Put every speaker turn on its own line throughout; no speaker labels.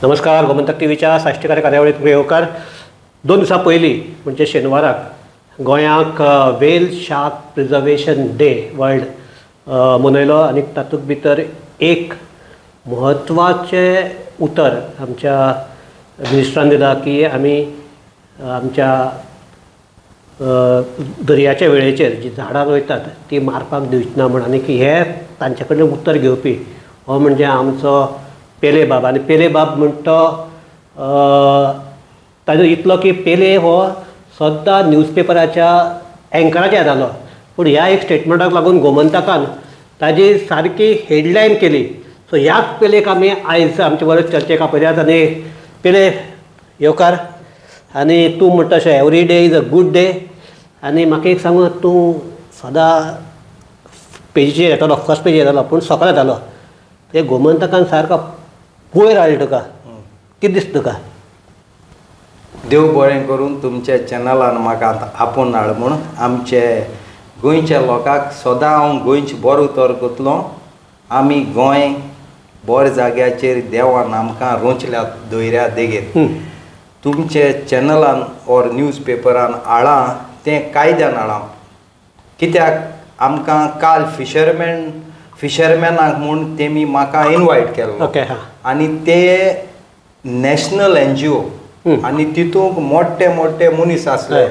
नमस्कार, गोमंतक टीव्हीच्या साश्टीकार कार्यावळीत येवकार. 2 दिवसां पयलीं म्हणजे शेनवाराक गोंयाक whale shark preservation day world मनयलो आनी तातूंत भितर एक म्हत्वाचें उतर आमच्या मिनिस्टरान दिलां की आमी आमच्या दर्याच्या वेळेचेर जी झाडां रोयतात ती मारपाक दिवची ना म्हण. आनी हे तांचे कडल्यान उत्तर घेवपी हो म्हणजे आमचो पेले बाब. आनी पेले बाब म्हणटा ताजो इतलो की पेले हो सद्दां न्यूजपेपराच्या एंकराचेर येतालो, पूण ह्या एक स्टेटमेंटाक लागून गोमंतकान ताजी सारकी हेडलायन केली. सो ह्याच पेलेक आमी आयज आमचे बरोबर चर्चेक आपयल्यात. आनी पेले येवकार. आनी तूं म्हणटा अशें every day is a good day. आनी म्हाका एक सांगू, तूं सदां पेजीचेर येतालो, फर्स्ट पेजीर येतालो, पूण सकाळ येतालो. ते गोमंतकान सारको वयर हाडलो तुका, कितें दिसता तुका?
देव बरें करून तुमच्या चॅनलान म्हाका आपोवन हाड म्हूण आमचे गोंयच्या लोकांक सदां हांव गोंयचें बरो उतर करतलो. आमी गोंय बऱ्या जाग्याचेर देवान आमकां रोंचल्या दर्या देगेर. तुमचे चॅनलान ऑर न्यूज पेपरान हाडां तें कायद्यान हाडां, कित्याक आमकां काल फिशरमॅनाक म्हूण तेमी म्हाका इनवायट केल्लो. आनी ते नॅशनल एनजीओ आनी तितूंक मोठे मोठे मनीस आसले.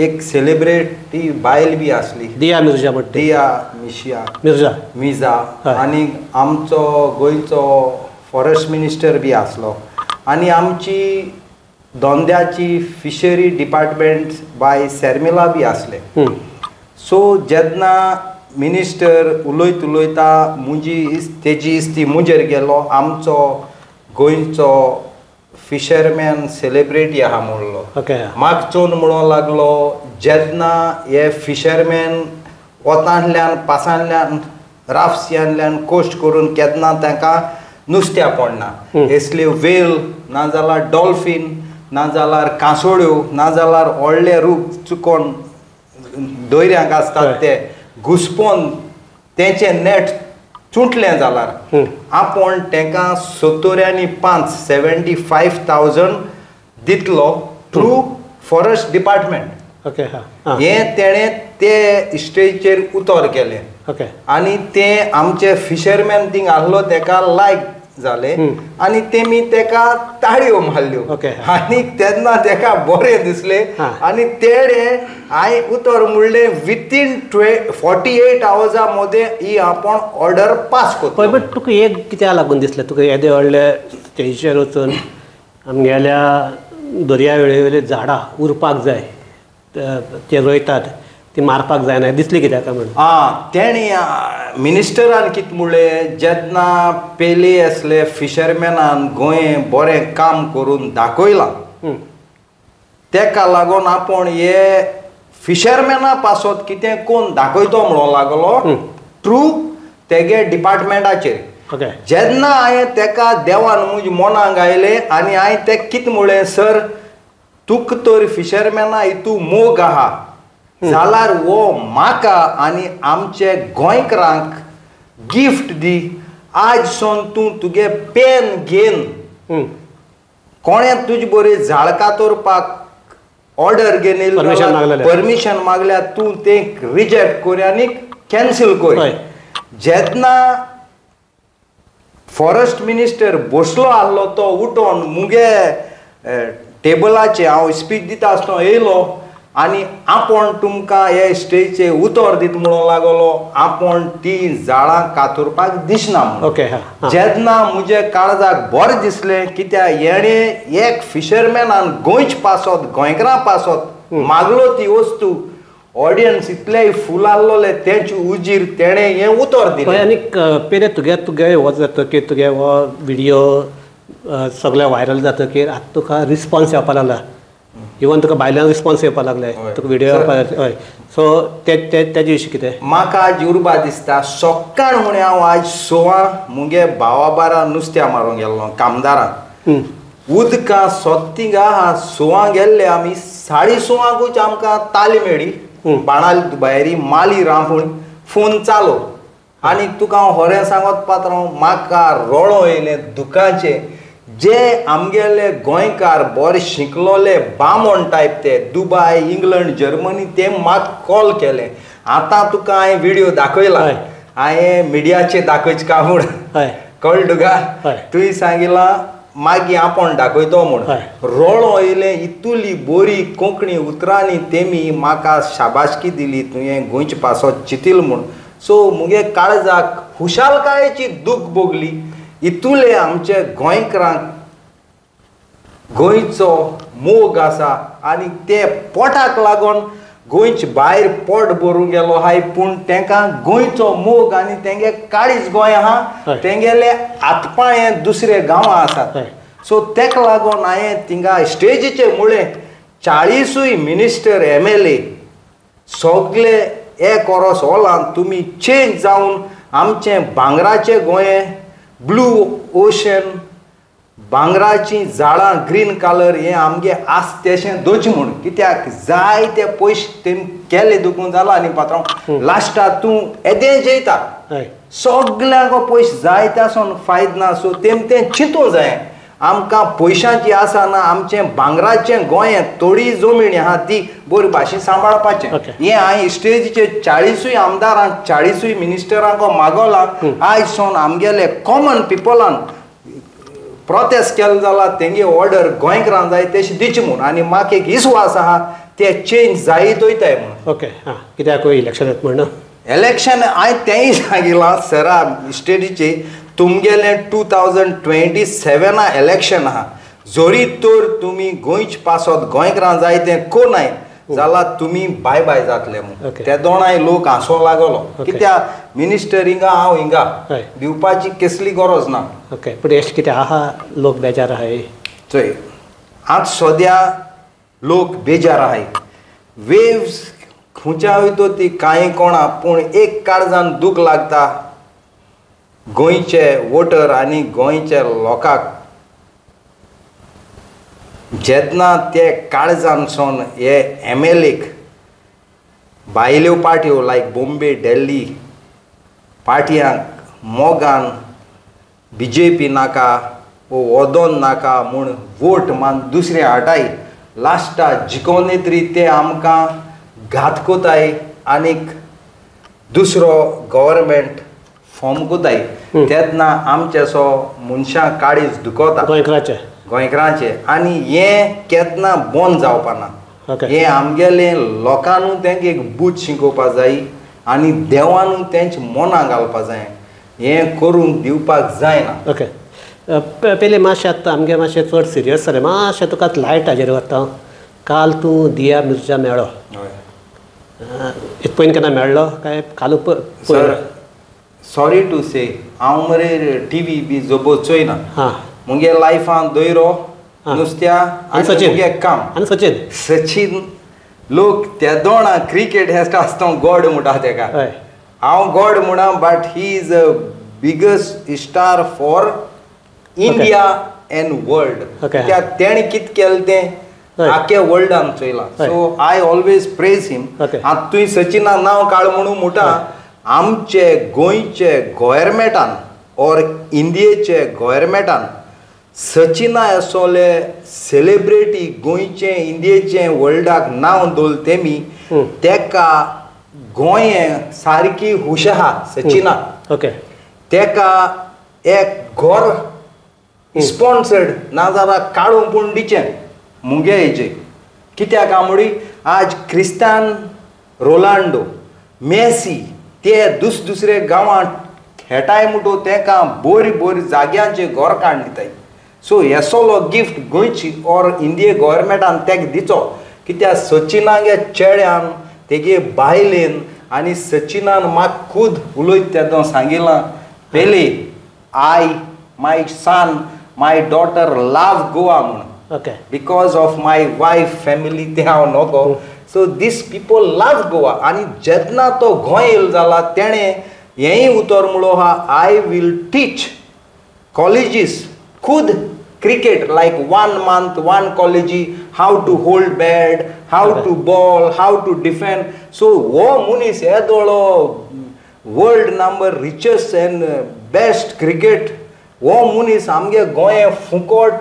एक सेलिब्रिटी बायल बी आसली,
दिया मिर्जा म्हणटा,
दिया मिर्जा मिर्जा. आनी आमचो गोंयचो फॉरेस्ट मिनिस्टर बी आसलो. आनी आमची दोंद्याची फिशरी डिपार्टमेंट बाय शर्मिला बी आसले. सो जेन्ना मिनिस्टर उलयत उलयता मुजी तेजी इस्ती मुजेर गेलो, आमचो गोंयचो फिशरमॅन सेलिब्रिटी आहा म्हणलो. मागचोन म्हणूंक लागलो, जेन्ना हे फिशरमॅन वतांतल्यान पासांतल्यान राफसियांतल्यान कोस्ट करून केन्ना तांकां नुस्त्या पडना, एसले वेल नाजाल्यार डॉल्फीन नाजाल्यार कांसोळ्यो नाजाल्यार व्हडले रूख चुकोन दर्यांक आसतात ते घुसपोन तेंचें नेट चुंटलें जाल्यार आपूण तांकां 70,500 75,000 दितलो थ्रू फॉरेस्ट डिपार्टमेंट. हें तेणें ते स्टेजीचेर उतर केलें. आनी तें आमचे फिशरमॅन थिंग आहलो तेका लायक जालें आनी तेमी तेका ताळयो मारल्यो. आनी तेन्ना तेका बरें दिसलें आनी तेणें हांवें उतर म्हणलें विथीन 48 आवर्सां मदें ही आपूण ऑर्डर पास करता.
बट तुका एक कित्याक लागून दिसलें तुका येदे व्हडले स्टेजीचेर वचून आमगेल्या दर्या वेळेवयलीं झाडां उरपाक जाय, ते रोयतात ती मारपाक जायना, दिसली कित्याक म्हणून?
आं, तेणी मिनिस्टरान कितें म्हणलें, जेन्ना पेले आसले फिशरमॅनान गोंय बरें काम करून दाखयलां तेका लागून आपूण हे फिशरमॅना पासत कितें कोण दाखयतो म्हणूंक लागलो थ्रू तेगे डिपार्टमेंटाचेर. जेन्ना हांवें तेका देवान म्हज्या मनाक आयलें आनी हांवें तेका कितें म्हणलें, सर तुका तर फिशरमॅना हितू मोग आहा जाल्यार वो म्हाका आनी आमचे गोंयकारांक गिफ्ट दी. आज सोन तूं तुगे पेन घेवन कोणें तुजे बरी झाड कातरपाक ऑर्डर घेवन परमिशन मागल्या, तूं तें रिजेक्ट कर आनी कॅन्सील कर. जेन्ना फॉरेस्ट मिनिस्टर बसलो आहलो तो उठोन मुगे टेबलाचे हांव स्पीच दिता आसतना येयलो आनी आपूण तुमकां हे स्टेजीचेर उतर दित म्हणूंक लागलो, आपूण ती झाडां कातरपाक दिसना म्हणून. जेन्ना म्हज्या काळजाक बरें दिसलें, कित्याक हेणें एक फिशरमॅनान गोंयचे पासत गोंयकारां पासत मागलो ती वस्तू, ऑडियन्स इतलेय फूल आहलोले तेंचे उजीर तेणें हें उतर दिलें.
आनी पेले तुगे तुगे हो जातकीर तुगे हो विडियो सगळे व्हायरल जातकीर आतां तुका रिस्पोन्स येवपाक लागला, इवन तुका भायल्यान रिस्पोन्स येवपाक लागले, तुका विडियो येवपाक. हय, सो ते तेजे विशीं कितें?
म्हाका आज उर्बा दिसता. सकाळ म्हण हांव आज 6 मुगे भावा बारा नुस्त्या मारूंक गेल्लो कामदारां. उदकां सोत्तिंग आहा 6 गेल्ले आमी, 6:30 आमकां ताली मेळ्ळी बाणाली भायरी माली रांपून फोन चालो. आनी तुका हांव खरें सांगत पात्रांव, म्हाका रडो येयलें दुकांचें. जे आमगेले गोंयकार बरे शिकलोले बामण टायप ते दुबाय इंग्लंड जर्मनी ते म्हाका कॉल केले. आतां तुका हांवें व्हिडियो दाखयला, हांवें मिडियाचेर दाखयच का म्हूण कळ्ळें तुका, तुवें सांगिलां मागीर आपूण दाखयतो म्हूण. रोळो येयलें इतुली बोरी कोंकणी उतरांनी तेमी म्हाका शाबासकी दिली तुवें गोंयचे पासत चिंतील म्हूण. सो मुगे काळजाक खुशालकायेची दूख भोगली. इतुले आमचे गोंयकारांक गोंयचो मोग आसा आनी ते पोटाक लागून गोंयचे भायर पोट भरूंक गेलो आहाय, पूण तांकां गोंयचो मोग आनी तेंगे काळीज गोंय आहा, तेंगेले हातपांय दुसरे गांवां आसात. सो तेका लागून हांवें थिंगा स्टेजीचेर म्हळें 40 मिनिस्टर MLA सगळे एक वरस हॉलान तुमी चेंज जावन आमचें भांगराचें गोंय ब्लू ओशन भांगराचीं झाडां ग्रीन कलर हें आमगे आस तेशें दवरचें म्हूण. कित्याक जाय ते पयशे तेमी केले दुखून जाला न्ही पात्रांव, लास्टाक तूं येदें जेयता सगल्यांक पयशे जाय ते आसून फायद ना. सो तेम तें चिंतूंक जाय आमकां पयशांची आसा ना, आमचें भांगराचें गोंय थोडी जमीन आहा ती बरी भाशेन सांबाळपाचें. हें हांवें स्टेजीचेर 40 आमदारांक 40 मिनिस्टरांक मागोलां. आयज सावन आमगेले कॉमन पिपलान प्रोटेस्ट केलो जाल्यार तेंगे ऑर्डर गोंयकारांक जाय तेशी दिची म्हूण. आनी म्हाका एक विस्वास आहा ते चेंज जायत वयताय म्हूण.
ओके आं, कित्याक इलेक्शन येता म्हण
इलेक्शन हांवें तेंय सांगिलां सरा स्टेजीचेर तुमगेलें 2027 इलेक्शन आहा, जरी तर तुमी गोंयचे पासत गोंयकारां जाय तें कोनाय जाल्यार तुमी बाय बाय जातले म्हूण. ते दोणाय लोक हांसोंक लागलो कित्याक मिनिस्टर हिंगा हांव हिंगा दिवपाची कसली गरज ना.
ओके, पूण एश कितें आहा लोक बेजार आहाय
चोय आतां सद्या लोक बेजार आहाय, वेव्स खुंयच्या वयतो ती कांय कोणा, पूण एक काळजान दूख लागता गोंयचे वोटर आनी गोंयचे लोकांक जेन्ना ते काळजानसून हे MLAक भायल्यो पार्ट्यो लायक बॉम्बे दिल्ली पार्टयांक मोगान BJP नाका वो वोदोन नाका म्हूण वोट मान दुसरे हाडाय, लास्टाक जिकोन तरी ते आमकां घात कोताय आनीक दुसरो गव्हर्मेंट फॉर्म कोताय तेन्ना आमचे सो मनशां काळीज दुखोता
गोंयकारांचें
गोंयकारांचें. आनी हें केन्ना बंद जावपा ना. हें आमगेलें लोकांनू तेंकां एक बूद शिकोवपा जाय आनी देवानू तेंच्या मनां घालपा जाय, हें करूंक दिवपाक जायना.
ओके, पयलीं मातशें आतां आमगे मातशें चड सिरियस जालें, मातशें तुका लायट हाजेर वता. काल तूं दिया मिर्जा मेळ्ळो, इत पयलीं केन्ना मेळ्ळो काय कालू?
सर सॉरी टू से हांव मरे टीवी बी जोबो चोयना.
हां,
मुगे लायफान दोयरो नुस्त्या आनी मुगे काम.
आनी सचिन
सचिन लोक ते दोणा क्रिकेट हेस्ट आसता गॉड म्हणटा तेका, हांव गॉड म्हणा, but he is a biggest star for India and world. कित्याक तेणें कितें केलें तें आख्या वर्ल्डान चोयलां. So I always praise him. आतां तुवें सचिना नांव काड म्हणून म्हणटा, आमचे गोंयचे गोव्हर्मेंटान ऑर इंडियेचे गोव्हर्मेंटान सचिना असोले सेलिब्रिटी गोंयचे इंडियेचे वर्ल्डाक नांव दवरलें तेमी, तेका गोंय सारकी हुश आहा सचिना.
ओके,
तेका एक घर स्पॉन्सर्ड नाजाल्यार काडून पूण दिचें मुगे हेजे. कित्याक आमडी आज क्रिस्तान रोनाल्डो मेसी ते दुसरे गांवांत खेळटाय म्हणटो तेका बरी बरी जाग्यांचे घर काडून दिताय. सो हेसलो गिफ्ट गोंयची ऑर इंडिये गव्हर्मेंटान तेका दिचो. कित्याक सचिनागे चेड्यान तेगे बायलेन आनी सचिनान म्हाका खूद उलयत तेदो सांगिलां, Pele I my son my daughter love Goa म्हूण.
Okay,
because of my wife family तें हांव नको. So these people love Goa. आनी जेन्ना तो गोंय येयलो जाला तेणें हेंय उतर म्हणलो आहा, I will teach colleges खूद cricket like 1 month 1 college how to hold bat, how to ball, how to defend. So हो मनीस येदोळो world number richest and best cricket हो मनीस आमगे गोंय फुकट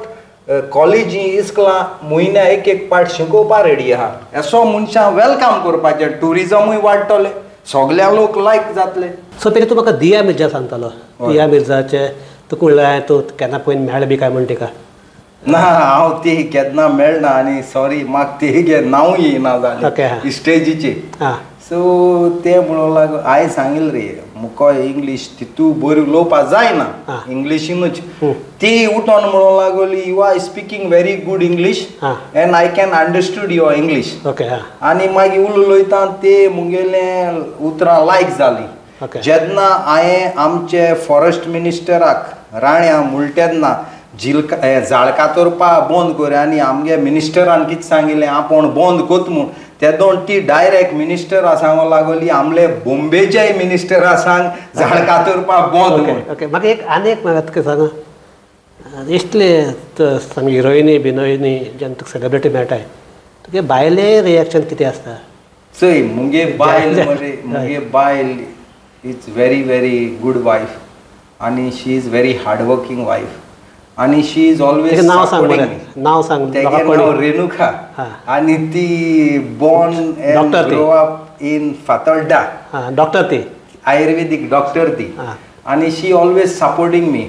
कॉलेजी इस्कलां म्हयन्या एक एक पाट शिकोवपा रेडी आहा. असो मनशां welcome करपाचें, ट्युरिजमूय वाडटलें, सगल्या लोक लायक जातले.
सो पयलीं तूं म्हाका दिया मिर्जा सांगतालो, दिया मिर्जाचे तुका म्हणल्यार तूं केन्ना पयलीं मेळ्ळें बी काय म्हण तिका?
ना, हांव ती केन्ना मेळना आनी सॉरी म्हाका ती नांवूय येना जालें स्टेजीचे. सो ते म्हणूंक लागलो, हांवें सांगिल्लें रे मुको इंग्लीश तितू बरी उलोवपा जायना इंग्लिशीनूच. ती उठोन म्हणूंक लागली, you are speaking very good English and I can understood your English. आनी मागीर उलयता ते मुगेलें उतरां लायक जालीं. जेन्ना हांवें आमचे फॉरेस्ट मिनिस्टराक राण्या म्हणटा तेन्ना झिलका झाड कातरपा बंद कर, आनी आमगे मिनिस्टरान कितें सांगिल्लें आपूण बंद कोत म्हूण, तेदोन ती डायरेक्ट मिनिस्टरा सांगूंक लागली आमले बोम्बेच्याय मिनिस्टरा सांग झाड कातरपा बंद म्हूण.
ओके, म्हाका एक आनी एक म्हाका तुका सांगा, इतले सांग हिरोइनी बिनोइनी जेन्ना तुका सेलिब्रिटी मेळटाय तुगे बायले रिएक्शन कितें आसता?
चोय मुगे बायल मरे, मुगे बायल is very very good wife आनी she is very hard working wife आनी शी is always.
नांव सांग, नांव सांग.
तेगे नांव रेणुका आनी ती born and grow up in Fatorda.
Doctor ती,
आयुर्वेदीक डॉक्टर ती, आनी शी ऑलवेज सपोर्टींग मी.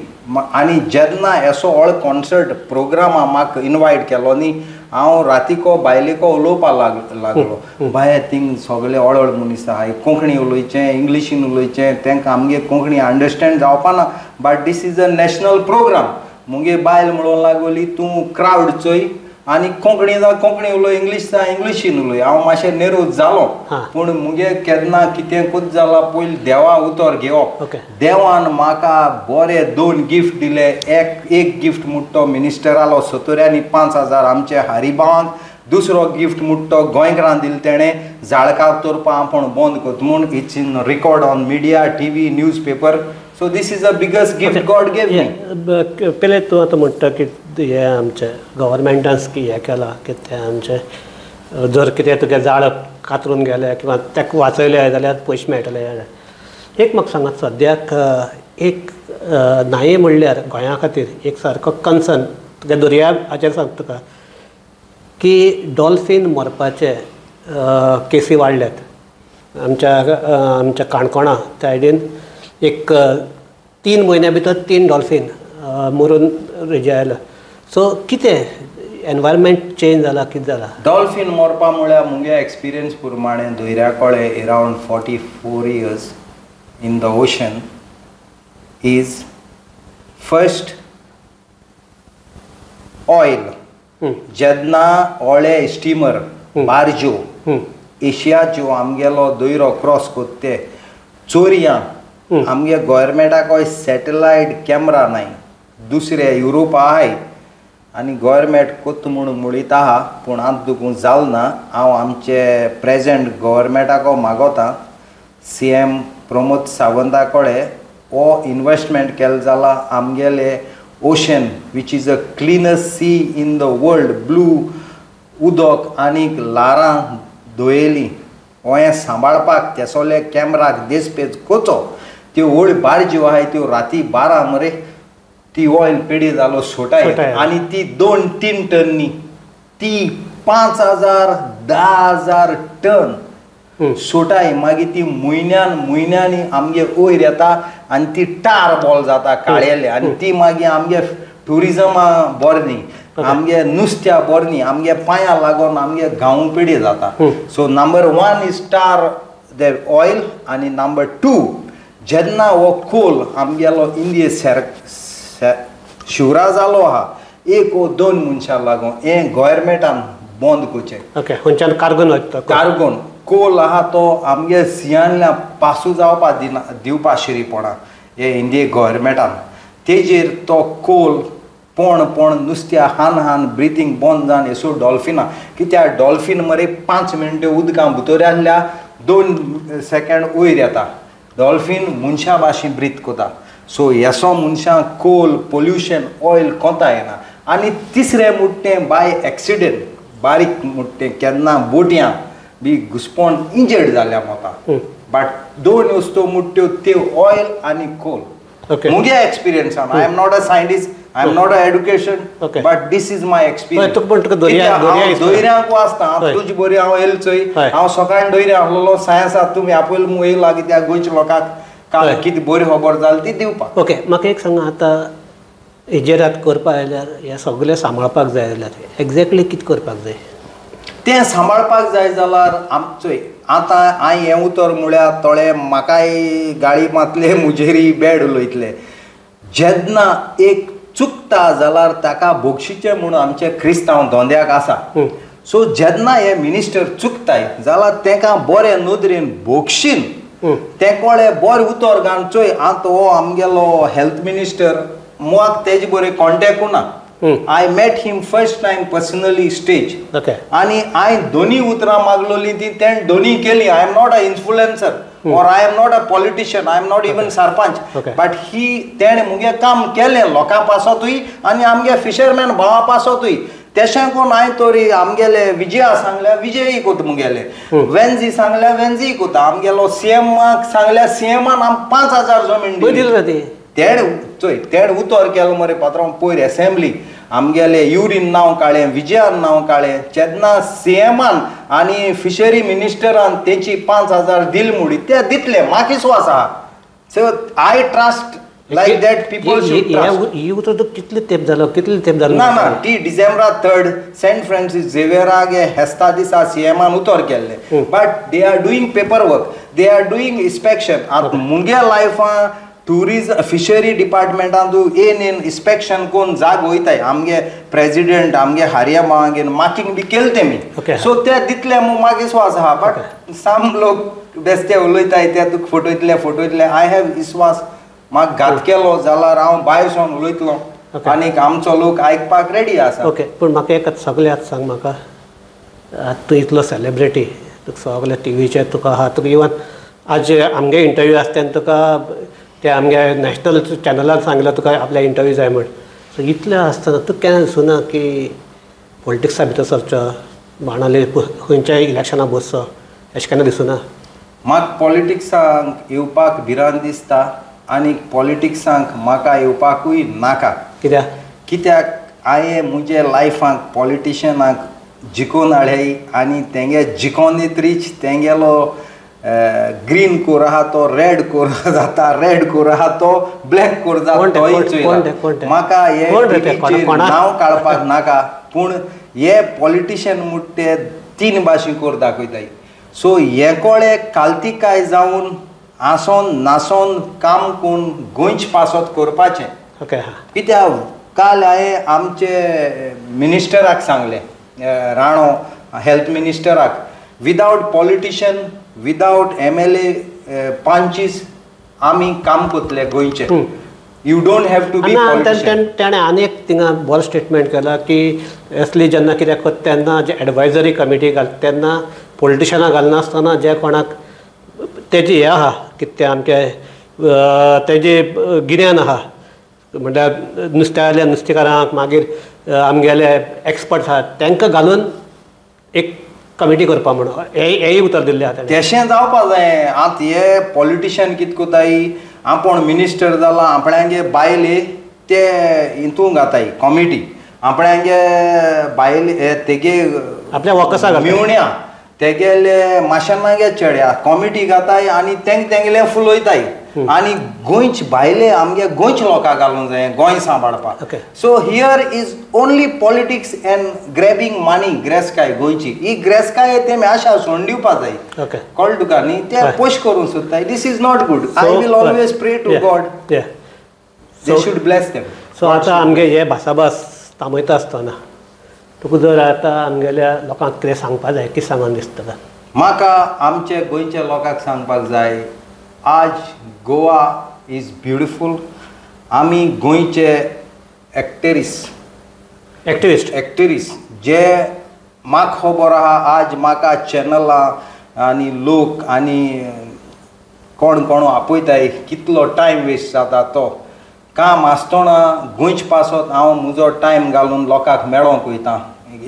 आनी जेन्ना असो ऑल कॉन्सर्ट प्रोग्रामा म्हाका इनवायट केलो न्ही, हांव रातीको बायलेको उलोवपा लागलो, बाये थिंग सगळे ऑळ मनीस आहा, कोंकणी उलोवचें इंग्लिशीन उलोवचें, तांकां आमगे कोंकणी अंडरस्टँड जावपा ना, but this is a national programme. मुगे बायल म्हणूंक लागली तूं क्रावड चोय आनी कोंकणी जावं कोंकणी उलय, इंग्लीश जावं इंग्लिशीन उलय. हांव मातशें नेरोज जालो, पूण मुगे केन्ना कितें कोत जाला पयलीं देवा उतर घेवप. देवान म्हाका बरे 2 गिफ्ट दिले. एक गिफ्ट म्हणटा तो मिनिस्टरालो सतोऱ्यांनी 5,000 आमचे हारीबावांक, दुसरो गिफ्ट म्हणटा तो गोंयकारान दिले तेणें झाड कातरपा आपूण बंद करता म्हूण. It's in record on media, TV, news paper. So this is the biggest gift God gave me.
पयलें तूं आतां म्हणटा की हें आमचें गव्हर्मेंटान हें केलां की तें आमचें जर कितें तुगें झाड कातरून गेलें किंवां ताका वाचयलें जाल्यार पयशे मेळटले. एक म्हाका सांगात, सद्याक एक नाये म्हणल्यार गोंया खातीर एक सारको कन्सर्न तुगे दर्या हाचेर सांगता तुका की डॉल्फीन मरपाचे केसी वाडल्यात आमच्या आमच्या काणकोणा सायडीन. एक 3 म्हयन्या भितर 3 डॉल्फीन मरून रेजे आयला. सो कितें एनवायरमेंट चेंज जाला, कितें जाला?
डॉल्फीन मरपा म्हळ्यार मुगे एक्सपिरियन्स प्रमाणे दर्या कडेन around 44 years in the ocean is first oil. जेन्ना व्हडले स्टिमर बार्ज्यो एशियाच्यो आमगेलो दर्यो क्रॉस कोत्ता ते चोरयां, आमगे गोवोरमेंटाकय सॅटेलायट कॅमरा नाय, दुसरे युरोपा आहाय आनी गोवोरमेंट कोत्त म्हूण म्हणीत आहा, पूण आतां दुखून जाल ना. हांव आमचे प्रेजेंट गोवोरमेंटाको मागोता, CM Pramod सावंता कडेन हो इनवेस्टमेंट केलें जाल्यार आमगेले ocean which is a cleanest sea in the world, blue उदक आनीक ल्हारां दोयेलीं, हें सांबाळपाक तेसोले कॅमराक देसपेज कोचो. त्यो व्हड बार्ज्यो आहाय त्यो राती 12 मरे ती ऑयल पेडी जालो सोटाय, आनी ती 2-3 टन न्ही, ती 5,000 10,000 टन सोटाय. मागीर ती म्हयन्यान म्हयन्यांनी आमगे वयर येता आनी ती टार बॉल जाता काळेले, आनी ती मागीर आमगे ट्युरिजमा बरें न्ही, आमगे नुस्त्या बरें न्ही, आमगे पांयां लागून आमगे गांव पेडी जाता. So number 1 is tar the oil, आनी नंबर 2 जेन्ना हो कोल आमगेलो इंडिये शिवरा जालो आहा, 1 ओ 2 मनशां लागून हें गोवोरमेंटान बंद करचें.
ओके, खंयच्यान कार्गोन वयता,
कार्गोन कोल आहा तो आमगे सियांतल्यान पासू जावपा दिना, दिवपा शिरीपणा हे इंडिये गोवोरमेंटान. तेजेर तो कोल पण पण नुस्त्या हान हान ब्रिथींग बंद जावन येसो डॉल्फिना, कित्याक डॉल्फीन मरे 5 मिनटां उदकां भितर आसल्यार 2 सेकेंड वयर येता. डॉल्फीन मनशा भाशेन ब्रीथ करता. सो येसो मनशां कोल पोल्युशन ऑयल कोता येना. आनी तिसरें म्हणटा तें बाय एक्सिडंट, बारीक म्हणटा तें केन्ना बोटयां बी घुसपोन इंजर्ड जाल्या मोता. बट 2 वस्तू म्हणटा त्यो ऑयल आनी कोल. मुगे एक्सपिरियन्सान. I am not a scientist, I am not a education, but this is my experience. दोयऱ्यांक वाचता तुजी बरी हांव येयल चोय, हांव सकाळीं दोयऱ्या आहलोलो सायन्स आतां तुमी आपयल मू येयला कित्याक गोंयच्या लोकांक काल कितें बरी खबर जाली ती दिवपाक.
ओके, म्हाका एक सांगा, आतां हेजेर आतां करपा जाल्यार हें सगळें सांबाळपाक जाय जाल्यार एग्जॅक्टली कितें करपाक जाय?
तें सांबाळपाक जाय जाल्यार आमचो आतां हांवें हें उतर म्हळ्यार थोडे म्हाकाय गाळी मातले, मुजेरी बॅड उलयतले. जेन्ना एक चुकता जाल्यार ताका बोगशीचें म्हूण आमचे क्रिस्तांव धोंद्याक आसा. सो जेन्ना हे मिनिस्टर चुकताय जाल्यार तांकां बरे नदरेन बोगशीन तें कळ्ळें बरें उतर घालून चोय आतां हो आमगेलो हेल्थ मिनिस्टर म्हाका तेजे बरें कॉन्टेक्ट ना. I met him first time personally stage. आनी हांवें दोनी उतरां मागलोली ती तेणें दोनी केली. I am not a influencer or I am not a politician, I am not even sarpanch, but he तेणें मुगे काम केलें लोकां पासतूय आनी आमगे फिशरमॅन भावा पासतूय. तेशें कोन्न हांवें तरी आमगेले विजया सांगल्या, विजयी कोता मुगेले, वेन्जी सांगल्या, वेन्जी कोता, आमगेलो सीएमाक सांगल्या, सीएमान आम 5000 जमीन दिली. तेणें चोय तेणें उतर केलो मरे पात्रांव पयर एसेंब्ली आमगेले युरीन नांव काडलें, विजयान नांव काडलें. जेन्ना सीएमान आनी फिशरी मिनिस्टरान तेंची 5000 दिल मुडी ते दितले, म्हाका विस्वास आहा. So I trust like that people should trust.
ही उतर तुका कितले तेंप जालो, कितले तेंप जालो?
ना ना, ती डिसेंबरा 3 सेंट फ्रांसीस झेवियराक हेस्ता दिसा सीएमान उतर केल्लें. But they are doing paper work, they are doing inspection. आतां मुगे लायफान टुरिज्म फिशरी डिपार्टमेंटान तूं येन येन इन्स्पेक्शन कोन्न जाग वयताय. आमगे प्रेजिडेंट आमगे हारिया मागीर मार्किंग बी केले तेमी. सो ते दितले म्हूण म्हाका विस्वास आहा. बट सम लोक बेस्ते उलयताय ते तुका फटयतले फटयतले. I have विस्वास, म्हाका घात केलो जाल्यार हांव भायर सावन उलयतलो आनीक आमचो लोक आयकपाक रेडी आसा.
ओके, पूण म्हाका एक सगळें आतां सांग म्हाका, तूं इतलो सेलेब्रिटी, तुका सगळे टिवीचेर तुका आहा, तुका इवन आज आमगे इंटरव्यू आसता तेन्ना तुका ते आमगे नॅशनल चॅनलान सांगलां तुका आपल्या इंटरव्यू जाय म्हण. सो इतलें आसतना तुका केन्ना दिसुना की पॉलिटिक्सा भितर सरचो, बाणावले खंयच्याय इलेक्शनाक बसचो, अशें केन्ना दिसुना?
म्हाका पॉलिटिक्सांक येवपाक भिरांत दिसता आनी पॉलिटिक्सांक म्हाका येवपाकूय नाका.
कित्याक?
कित्याक हांवें म्हजे लायफांक पॉलिटिशनाक जिकोवन हाडल्याय आनी तेंगे जिकोन येतरीच तेंगेलो ग्रीन कोर आहा तो रेड कोर जाता, रेड कोर आहा तो ब्लॅक कोर जाता, तोय चोयला. म्हाका हे नांव काडपाक नाका, पूण हे पॉलिटिशन म्हूण ते 3 भाशेन कोर दाखयताय. सो हे कोळे कालतिकाय जावन आसोन नासोन काम करून गोंयच पासत करपाचें. कित्याक काल हांवें आमचे मिनिस्टराक सांगलें, राणो हेल्थ मिनिस्टराक, विदावट पॉलिटिशन विदावट MLA 25 आमी काम करतले गोंयचे. You don't have to be politician.
ताणें आनी एक थिंगा बरो स्टेटमेंट केला की असली जेन्ना कितें करता तेन्ना जे एडवायजरी कमिटी घालता तेन्ना पॉलिटिशनां घालनासतना जे कोणाक तेजें हें आहा कितें तें आमचें तेजें गिन्यान आहा, म्हणल्यार नुस्त्याल्या नुस्तेकारांक मागीर आमगेले एक्सपर्ट्स आहात तांकां घालून एक कमिटी करपा म्हणून हेंय उतर दिल्लें आहा.
तशें जावपा जाय. आतां हे पॉलिटिशन कितें कोताय, आपूण मिनिस्टर जाला आपणागे बायले ते हितून घाताय कॉमिटी, आपणागे बायले तेगे
आपल्या वकसा
मेवण्या तेगेले माशेनागे चेड्या कॉमिटी घाताय आनी तेंक तेंगेले फुलयताय आनी गोंयच भायले आमगे गोंयच लोकांक घालूंक जाय गोंय सांबाळपाक. So here is only politics and grabbing money. ग्रेसकाय गोंयची ही ग्रेसकाय तेमी आशा सोडून दिवपा जाय. कळ्ळें तुका न्ही? ते पयश करूंक सोदताय. This is not good. I will always pray to God they should bless them.
So आतां आमगे हे भासाभास थांबयता आसतना तुका जर आतां आमगेल्या लोकांक कितें सांगपा जाय, कितें सांगून दिसता?
म्हाका आमचे गोंयच्या लोकांक सांगपाक जाय, आज गोवा is beautiful. आमी गोंयचे एक्टरिस्ट एक्टरिस्ट जे म्हाका खबर आहा, आज म्हाका चॅनलां आनी लोक आनी कोण कोण आपयताय, कितलो टायम वेस्ट जाता तो काम आसतना गोंयच पासत हांव म्हजो टायम घालून लोकांक मेळोंक वयता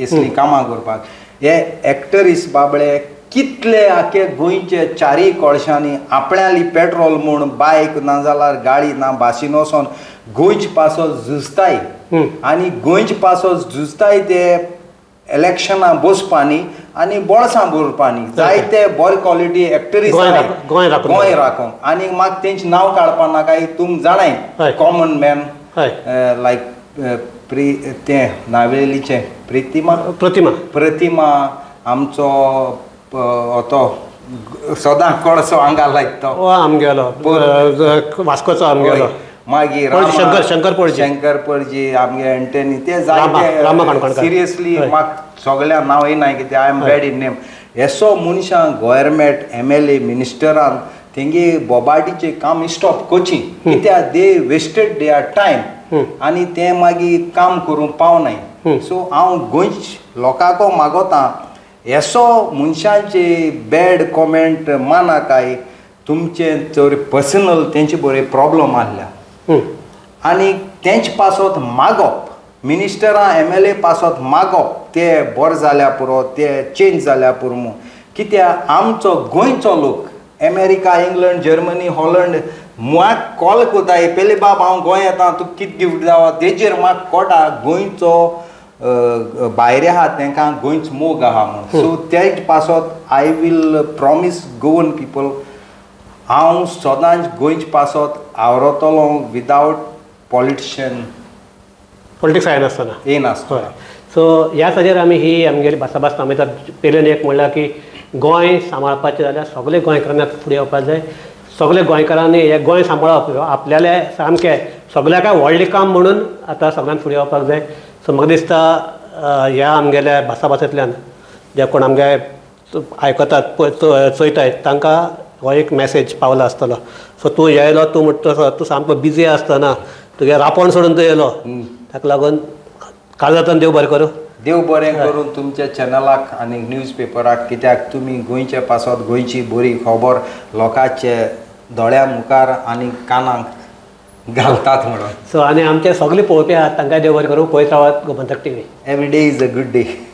असलीं कामां करपाक. हे एक्टरिस्ट बाबडे कितले आखे गोंयचे चारीय कोळशांनी आपणाली पेट्रोल म्हूण बायक ना जाल्यार गाडी ना बासीन वचोन गोंयचे पासत झुजताय आनी गोंयचे पासत झुजताय ते इलेक्शनां बसपानी आनी बोळसां भरपानी जायते बरे क्वॉलिटी एक्टरी
गोंय
राखोंक आनी म्हाका तेंचें नांव काडपा नाकाय तुम जाणाय कॉमन मॅन लायक तें नावेलीचें प्रतिमा
प्रतिमा
प्रतिमा आमचो तो सदां कळसो आंगा लायता
तो आमगेलो वास्कोचो आमगेलो
मागीर
शंकर शंकर पणजी
शंकर पणजी आमगे एंटनी ते जायते सिरियसली म्हाका सगळ्या नांव येना कित्याक I am bad in name येसो मनशां गव्हर्मेंट एमएलए मिनिस्टरान तेंगे बोबाटीचें काम स्टॉप करची कित्याक दे वेस्टेड there time आनी ते मागीर काम करूंक पावनाय. सो हांव गोंयच्या लोकांक मागोता येसो मनशांचे बॅड कॉमेंट मानाकाय तुमचे चड पर्सनल तेंचे बरे प्रॉब्लम आहल्या आनी तेंचे पासत मागप मिनिस्टरां एमएलए पासत मागप ते बरें जाल्या पुरो ते चेंज जाल्या पुरो म्हूण कित्याक आमचो गोंयचो लोक अमेरिका इंग्लंड जर्मनी हॉलंड म्हाका कॉल कोताय पेले बाब हांव गोंय येता तुका कितें गिफ्ट जावा तेजेर म्हाका कोटा गोंयचो भायर आहा तांकां गोंयचो मोग आहा म्हूण. सो ते पासत I will promise Goan people हांव सदांच गोंयचे पासत आवरतलो विदावट पॉलिटिशियन
पॉलिटिक्स येनासतना
येनासतना.
सो ह्या हाजेर आमी ही आमगेली भासाभास थांबयतात. पयल्यान एक म्हणल्यार की गोंय सांबाळपाचें जाल्यार सगळे गोंयकारांनी फुडें येवपाक जाय. सगळे गोंयकारांनी हें गोंय सांबाळप आपल्यालें सामकें सगळ्याक व्हडलें काम म्हणून आतां सगळ्यान फुडें येवपाक जाय. सो म्हाका दिसता ह्या आमगेल्या भासाभासेंतल्यान जे कोण आमगे आयकतात चोयतात तांकां हो एक मॅसेज पावला आसतलो. सो तूं येयलो तूं म्हणटा तूं सामको बिजी आसतना तुगे रांपोण सोडून तूं येयलो ताका लागून काळजांतल्यान देव बरें करूं.
देव बरें करून तुमच्या चॅनलाक आनी न्यूज पेपराक कित्याक तुमी गोंयचे पासत गोंयची बरी खबर लोकांचे दोळ्या मुखार आनी कानाक घालतात म्हणून.
सो आनी आमचे सगळे पळोवपी आहात तांकां देव बरें करूं. पळयत रावात Gomantak TV.
Every day is a good day.